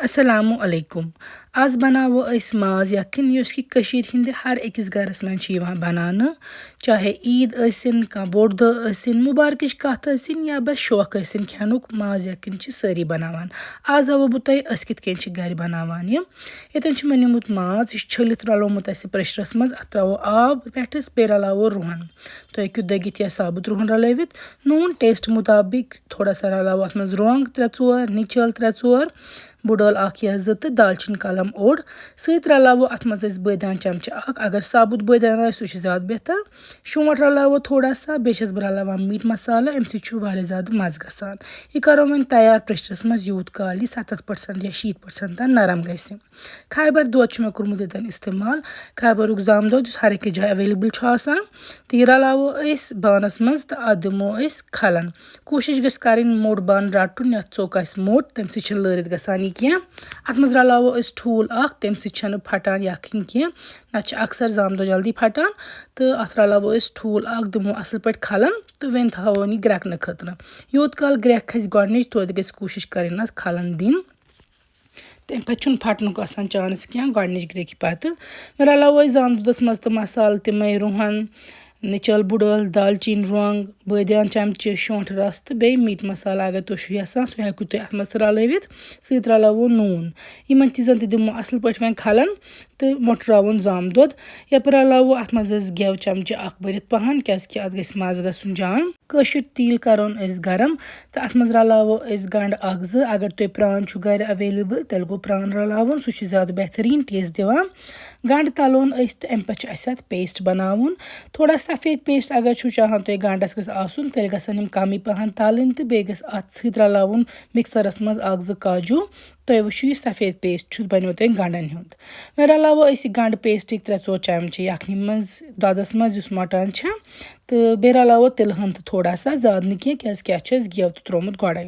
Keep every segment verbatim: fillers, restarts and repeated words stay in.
السلام علیکم۔ آز بناوو أسۍ ماز یکھٕنۍ، یۄس کہِ کٔشیٖرِ ہٕنٛدِ ہر أکِس گرس منٛز چھِ یِوان بناونہٕ۔ چاہے عیٖد ٲسِن، کانٛہہ بوٚڑ دۄہ ٲسِن، مُبارکٕچ کتھ ٲسِن یا بس شوق ٲسِن کھٮ۪نُک، ماز یکھٕنۍ چھِ سٲری بناوان۔ آز ہاوو بہٕ تۄہہِ أسۍ کِتھ کٔنۍ چھِ گرِ بناوان یہِ۔ ییٚتٮ۪ن چھُ مےٚ نیومُت ماز، یہِ چھُ چھٔلِتھ رلومُت اَسہِ پریشرس منٛز۔ اتھ ترٛاوو آب پٮ۪ٹھس، بیٚیہِ رلاوو رُہن۔ تُہۍ ہیٚکِو دٔگِتھ یا ثابوٗت رُہن رلٲوِتھ۔ نوٗن ٹیسٹ مُطابِق، تھوڑا سا رلاوو اتھ منٛز رۄنٛگ ترٛےٚ ژور، نِچل ترٛےٚ ژور، بٕڈ ٲل اکھ یا زٕ تہٕ دالچیٖن کلم اوٚڑ۔ سۭتۍ رلاوو اتھ منٛز أسۍ بٲدیان چمچہٕ اکھ۔ اگر ثابوٗت بٲدیان آسہِ، سُہ چھُ زیادٕ بہتر۔ شونٛٹھ رلاوو تھوڑا سا، بیٚیہِ چھَس بہٕ رلاوان میٖٹ مسالہٕ، اَمہِ سۭتۍ چھُ واریاہ زیادٕ مَزٕ گژھان۔ یہِ کَرو وۄنۍ تیار پریشرَس منٛز یوٗت کال یہِ ستتھ percent یا شیٖتھ percent تام نرم گژھِ۔ خیبر دۄد چھُ مےٚ کوٚرمُت ییٚتٮ۪ن استعمال، خیبرُک زامہٕ دۄد، یُس ہر أکِس جایہِ available چھُ آسان۔ تہٕ یہِ رلاوو أسۍ بانَس منٛز تہٕ اَتھ دِمو أسۍ کھلَن۔ کوٗشِش گژھِ کَرٕنۍ موٚٹ بانہٕ رَٹُن، یَتھ ژوٚک آسہِ موٚٹ، تَمہِ سۭتۍ چھِنہٕ لٲرِتھ گژھان یہِ کینٛہہ۔ اَتھ منٛز رَلاوو أسۍ ٹھوٗل اَکھ، تَمہِ سۭتۍ چھَنہٕ پھَٹان یَکھٕنۍ کینٛہہ، نَتہٕ چھِ اَکثَر زامہٕ دۄد جلدی پھَٹان۔ تہٕ اَتھ رَلاوو أسۍ ٹھوٗل اَکھ، دِمو اَصٕل پٲٹھۍ کھَلَن تہٕ وۄنۍ تھاوون یہِ گرٛٮ۪کنہٕ خٲطرٕ۔ یوٗت کال گرٛٮ۪کھ کھَسہِ گۄڈٕنِچ، توتہِ گژھِ کوٗشِش کَرٕنۍ اَتھ کھَلَن دِنۍ۔ تَمہِ پَتہٕ چھُنہٕ پھَٹنُک آسان chance کینٛہہ گۄڈٕنِچ گرٛٮ۪کہِ پَتہٕ۔ وۄنۍ رَلاوو أسۍ زامہٕ دۄدَس منٛز تہٕ مصالہٕ تِمَے رُہَن، نِچَل، بٕڈ ٲل، دالچیٖن، رۄنٛگ، بٲدیان چمچہٕ، شونٛٹھ رَس تہٕ بیٚیہِ میٖٹ مصالہٕ اگر تُہۍ چھُو یَژھان، سُہ ہٮ۪کِو تُہۍ اَتھ منٛز تہِ رَلٲوِتھ۔ سۭتۍ رَلاوو نوٗن۔ یِمَن چیٖزَن تہِ دِمو اَصٕل پٲٹھۍ وۄنۍ کھَلَن تہٕ مۄٹراوُن زامہٕ دۄد۔ یَپٲرۍ رَلاوو اَتھ منٛز أسۍ گٮ۪و چمچہٕ اَکھ بٔرِتھ پَہَن، کیٛازِکہِ اَتھ گژھِ مَزٕ گژھُن جان۔ کٲشُر تیٖل کَرون أسۍ گرم تہٕ اَتھ منٛز رَلاوو أسۍ گنٛڈٕ اَکھ زٕ۔ اگر تۄہہِ پرٛان چھُ گرِ available، تیٚلہِ گوٚو پرٛان رَلاوُن، سُہ چھُ زیادٕ بہتریٖن taste دِوان۔ گنٛڈٕ تَلون أسۍ تہٕ اَمہِ پَتہٕ چھُ اَسہِ اَتھ paste بَناوُن۔ تھوڑا سفید paste اگر چھُو چاہان تۄہہِ گنٛڈَس گژھِ آسُن، تیٚلہِ گژھن یِم کَمٕے پَہَن تَلٕنۍ تہٕ بیٚیہِ گژھِ اَتھ سۭتۍ رَلاوُن mixerَس منٛز اَکھ زٕ کاجوٗ۔ تۄہہِ وٕچھِو، یہِ سفید paste چھُ، بَنیو تۄہہِ گنٛڈَن ہُنٛد۔ وۄنۍ رَلاوو أسۍ یہِ گنٛڈٕ paste-ٕکۍ ترٛےٚ ژور چمچہٕ یَکھنہِ منٛز، دۄدَس منٛز یُس مۄٹان چھِ، تہٕ بیٚیہِ رَلاوو تِلہٕ ہَن تہٕ تھوڑا سا، زیادٕ نہٕ کینٛہہ، کیٛازِکہِ اَتھ چھُ اَسہِ گٮ۪و تہٕ ترٛوومُت گۄڈَے۔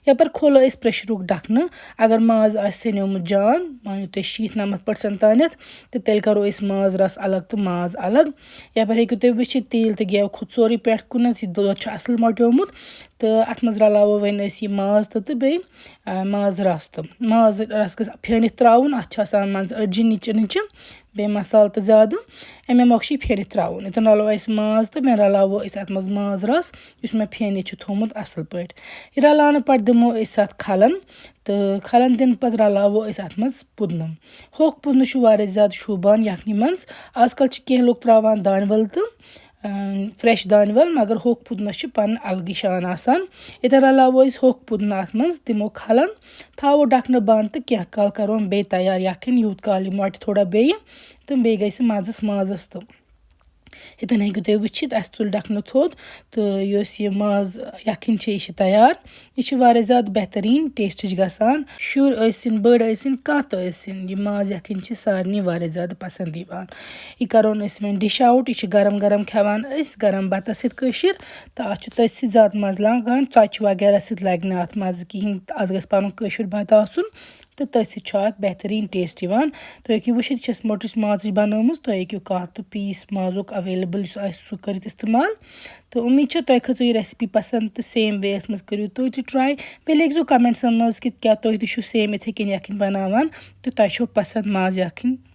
یَپٲرۍ کھولو أسۍ pressure-ُک ڈَکھنہٕ۔ اگر ماز آسہِ سیٚنیومُت جان، مٲنِو تُہۍ شیٖتھ نَمَتھ percent تانٮ۪تھ، تہٕ تیٚلہِ کَرو أسۍ ماز رَس الگ تہٕ ماز الگ۔ یَپٲرۍ ہیٚکِو تُہۍ وٕچھِتھ، تیٖل تہٕ گٮ۪و کھوٚت سورُے پٮ۪ٹھ کُنَتھ، یہِ دۄد چھُ اَصٕل مۄٹیومُت۔ تہٕ اَتھ منٛز رَلاوو وۄنۍ أسۍ یہِ ماز تہٕ، تہٕ بیٚیہِ، آ، ماز رَس تہٕ۔ ماز رَس گژھِ پھیٖرِتھ ترٛاوُن، اَتھ چھِ آسان منٛزٕ أڈجہِ نِچہِ نِچہِ، بیٚیہِ مصالہٕ تہٕ زیادٕ۔ اَمے مۄکھٕ چھُ یہِ پھیٖرِتھ ترٛاوُن۔ ییٚتٮ۪ن رَلو اَسہِ ماز تہٕ وۄنۍ رَلاوو أسۍ اَتھ منٛز ماز رَس، یُس مےٚ پھیٖرِتھ چھُ تھوٚومُت اَصٕل پٲٹھۍ۔ یہِ رَلاونہٕ پَتہٕ دِمو أسۍ اَتھ کھَلَن، تہٕ کھَلَن دِنہٕ پَتہٕ رَلاوو أسۍ اَتھ منٛز پُدنہٕ۔ ہوٚکھ پُدنہٕ چھُ واریاہ زیادٕ شوٗبان یَکھنہِ منٛز۔ آز کَل چھِ کینٛہہ لُکھ ترٛاوان دانہِ وَل تہٕ، اۭں، fresh دانہِ وَل، مگر ہوٚکھ پُدنَس چھِ پَنٕنۍ الگٕے شان آسان۔ ییٚتٮ۪ن رَلاوو أسۍ ہوٚکھ پُدنہٕ اَتھ منٛز، دِمو کھَلَن، تھاوو ڈَکھنہٕ بنٛد تہٕ کینٛہہ کال کَرون بیٚیہِ تیار یَکھٕنۍ، یوٗت کال یہِ مۄٹہِ تھوڑا بیٚیہِ تہٕ بیٚیہِ گژھِ مَزَس مازَس تہٕ۔ ییٚتٮ۪ن ہیٚکِو تُہۍ وٕچھِتھ، اَسہِ تُل ڈَکھنہٕ تھوٚد تہٕ یۄس یہِ ماز یَکھٕنۍ چھِ، یہِ چھِ تیار۔ یہِ چھِ واریاہ زیادٕ بہتریٖن taste-ٕچ گژھان۔ شُرۍ ٲسِن، بٔڑۍ ٲسِن، کانٛہہ تہِ ٲسِن، یہِ ماز یَکھٕنۍ چھِ سارنٕے واریاہ زیادٕ پَسنٛد یِوان۔ یہِ کَرون أسۍ وۄنۍ dish out، یہِ چھِ گرم گرم کھٮ۪وان أسۍ گرم بَتَس سۭتۍ کٲشِر، تہٕ اَتھ چھُ تٔتھۍ سۭتۍ زیادٕ مَزٕ لَگان، ژۄچہِ وغیرہ سۭتۍ لَگہِ نہٕ اَتھ مَزٕ کِہیٖنۍ، اَتھ گژھِ پَنُن کٲشُر بَتہٕ آسُن۔ تہٕ تٔتھۍ سۭتۍ چھُ اَتھ بہتریٖن taste یِوان۔ تُہۍ ہیٚکِو وٕچھِتھ، یہِ چھِ اَسہِ مۄٹٕچ مازٕچ بَنٲومٕژ، تُہۍ ہیٚکِو کانٛہہ تہِ piece مازُک available یُس آسہِ، سُہ کٔرِتھ استعمال۔ تہٕ اُمید چھِ تۄہہِ کھٔژٕو یہِ recipe پَسنٛد تہٕ same way-یَس منٛز کٔرِو تُہۍ تہِ try۔ بیٚیہِ لیکھزیو comment-سَن منٛز کہِ کیٛاہ تُہۍ تہِ چھِو same یِتھَے کٔنۍ یَکھٕنۍ بَناوان تہٕ تۄہہِ چھو پَسنٛد ماز یَکھٕنۍ۔